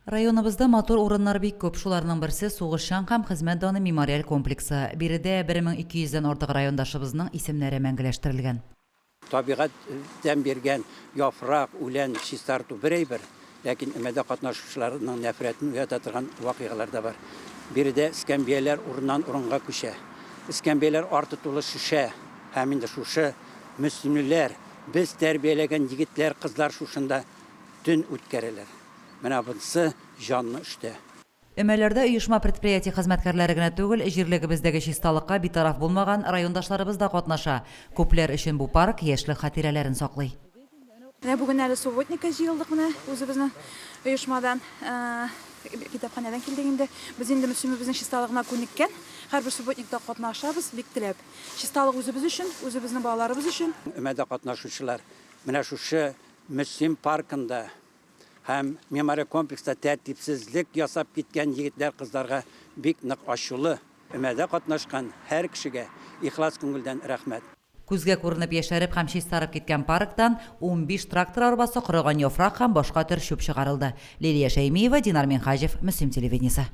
Районыбызда матур урыннар бик күп. Шуларның берсе, Сугышчан һәм хезмәт даны мемориаль комплексы. Биредә 1200 дән артык райондашыбызның исемнәре мәңгеләштерелгән. Табигатьтән биргән яфрак, үлән чистарту бер әйбер, ләкин өмәдә катнашучыларның нәфрәтен уята торган вакыйгалар да бар. Биредә эскәмияләр урыннан урынга күчә. Эскәмияләр арты тулы шешә һәм инде шушы мөслимлеләр, без тәрбияләгән егетләр, кызлар шушында төн үткәрәләр. Менә бунсы җанны өшетә. Өмәләрдә оешма-предприятие хезмәткәрләре генә түгел, җирлегебездәге чисталыкка битараф булмаган райондашларыбыз да катнаша. Күпләр өчен бу парк яшьлек хатирәләрен саклый. Менә бүген әле субботникка җыелдык менә үзебезнең оешмадан, китапханәдән килдек инде. Без инде Мөслимебезнең чисталыгына күнеккән, һәрбер субботникта катнашабыз бик теләп. Чисталык үзебез өчен, үзебезнең балаларыбыз өчен. Өмәдә катнашучылар менә шушы Мөслим паркында һәм мемориаль комплекста тәртипсезлек ясап киткән егетләр-кызларга бик нык ачулы. Өмәдә катнашкан һәр кешегә ихлас күңелдән рәхмәт. Күзгә күренеп яшәреп һәм чистарып киткән парктан 15 трактор арбасы корыган яфрак һәм башка төр чүп чыгарылды. Лилия Шәймиева, Динар Минһаҗев, Мөслим телевидениесе.